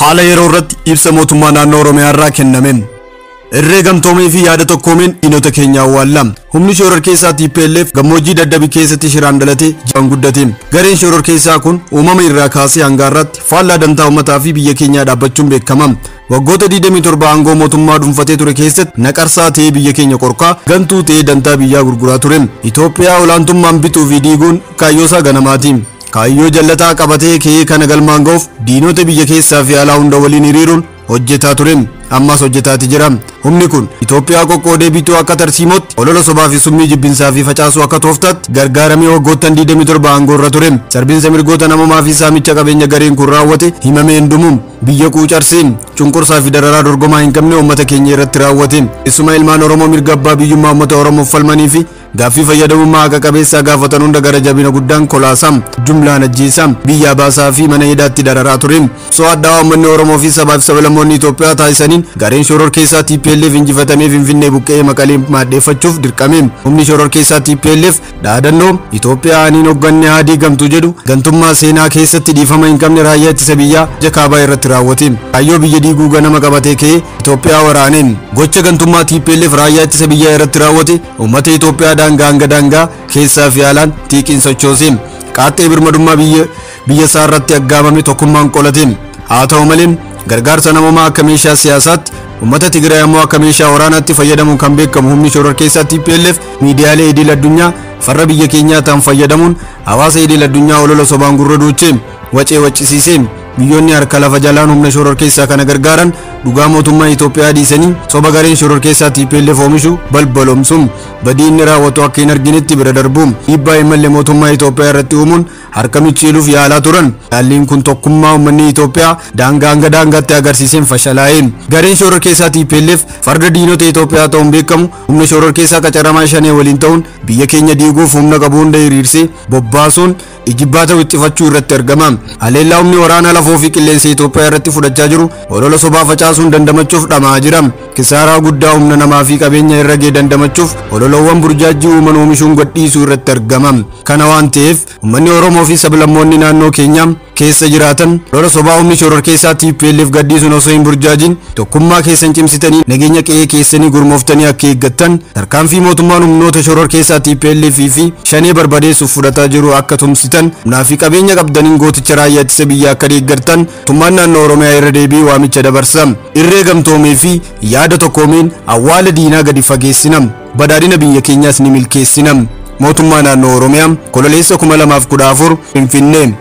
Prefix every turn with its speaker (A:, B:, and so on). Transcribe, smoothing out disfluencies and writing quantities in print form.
A: Haala yeroo irratti ibsa mootummaa naannoo Oromiyaa irraa kennameen irree gamtoomee fi yaada tokkoomeen diinota keenya awwaalla. Humni shororkeessaa TPLF gammoojjii daddabii keessatti shiraan dhalatee jiran guddate. Gareen shororkeessaa kun uumama irraa kaasee hanga har'aatti faallaa dantaa uummataa fi biyya keenyaa dhaabbachuun beekama. Waggoota 27 aangoo mootummaa dhuunfatee ture keessatti naqarsaa ta'ee biyya keenya qorkaa gantuu ta'ee dantaa biyyaa gurguraa ture. Itoophiyaa olaantummaan bituu fi diiguun kaayyoosaa ganamaati. Kaayyoo jallataa qabatee ka'ee kana galmaan ga'uuf diinota biyya keessaa fi alaa hunda waliin hiriiruun hojjetaa ture. Ammas hojjetaati jira. Humni kun Itoophiyaa qoqqoodee bituu akka tarsiimootti olola sobaa fi summii jibbinsaa fi facaasuu akka tooftaatti gargaaramee waggoottan 27 aangoo irra ture. Sarbiinsa mirgoota namummaa fi saamicha qabeenya gareen kun raawwate himamee hin dhumu. Biyya quucarsee cunqursaa fi dararaa dorgomaa hin qabne uummata keenya irratti raawwate. Isuma ilmaan Oromoo mirga abbaa biyyummaa uummata Oromoof falmanii fi gaaffii fayyadamummaa haqa qabeessaa gaafatan hunda gara jabina guddaan kolaasam, jumlaan ajjeesam, biyya baasaa fi mana hidhaatti dararaa ture. Soo addaa uummanni Oromoo fi sabaa fi sablammoonni Itoophiyaa taasisaniin gareen shororkeessaa TPLF injifatamee Finfinnee buqqa'ee Maqalee maaddeeffachuuf dirqame. Humni shororkeessaa TPLF dhaadannoo Itoophiyaa aniin hoogganne haa diigamtu jedhu gantummaa seenaa keessatti dhiifama hin qabne raayyaa ittisa biyyaa jakaabaa irratti raawwate. Kaayyoo biyya diiguu ganama qabatee ka'ee Itoophiyaa waraaneen gocha gantummaa TPLF raayyaa ittisa biyyaa irratti raawwate uummata Itoophiyaa daangaa hanga daangaa keessaa fi alaan tiiqiin sochoose. Qaaxxee birmadummaa biyya isaa irratti aggaamame tokkummaan qolate. Haa ta'u malee gargaarsa namummaa akka meeshaa siyaasaatti uummata Tigraay ammoo akka meeshaa waraanaatti fayyadamuun kan beekamu humni shororkeessaa TPLF miidiyaalee idil addunyaa farra biyya keenyaa ta'an fayyadamuun hawaasa idil addunyaa olola sobaan gurra duuchee wacee waccisiisee biyyoonni harka lafa jalaan humna shororkeessaa kana gargaaran dhugaa mootummaa Itoophiyaa dhiisanii soba gareen shororkeessaa TPLF oomishu balbalomsuun badii inni raawwatu akka hin arginetti bira darbuun dhiibbaa hin malle mootummaa Itoophiyaa irratti uumuun harka micciiluuf yaalaa turan. Yaalliin kun tokkummaa uummanni Itoophiyaa daangaa hanga daangaatti agarsiiseen fashalaa'e. Gareen shororkeessaa TPLF farda diinota Itoophiyaa ta'uun beekamu humna shororkeessaa qacaramaa shanee waliin ta'uun biyya keenya diiguuf humna qabu hunda hiriirsee bobbaasuun ijibbaata wixxifachuu irratti argama. Haleellaa humni waraanaa lafoo fi qilleensa Itoophiyaa irratti fudhachaa jiru olola sobaa facaasuun dandamachuuf dhama'aa jira. Kisaaraa guddaa humna namaa fi qabeenya irra ga'e dandamachuuf ololawwan burjaajii uuman oomishuun gadhiisuu irratti argama. Kana waan ta'eef uummanni Oromoo fi sablammoonni naannoo keenyaa keessa jiraatan olola sobaa humni shororkeessaa TPLF gadhiisuun osoo hin burjaajiin tokkummaa keessan cimsitanii nageenya qe'ee keessanii gurmooftanii akka eeggattan tarkaanfii mootummaan humnoota shororkeessaa TPLF fi shanee barbadeessuuf fudhataa jiru akka tumsitan humnaa fi qabeenya qabdaniin gooticha raayyaa ittisa biyyaa akka deeggartan mootummaan naannoo Oromiyaa irra deebi'ee waamicha dabarsa. Irree gamtoomee fi yaada tokkoomeen awwaala diinaa gadi fageessina. Badhaadhina biyya keenyaas ni milkeessina. Mootummaa naannoo Oromiyaa kololeessa 2014 Finfinnee.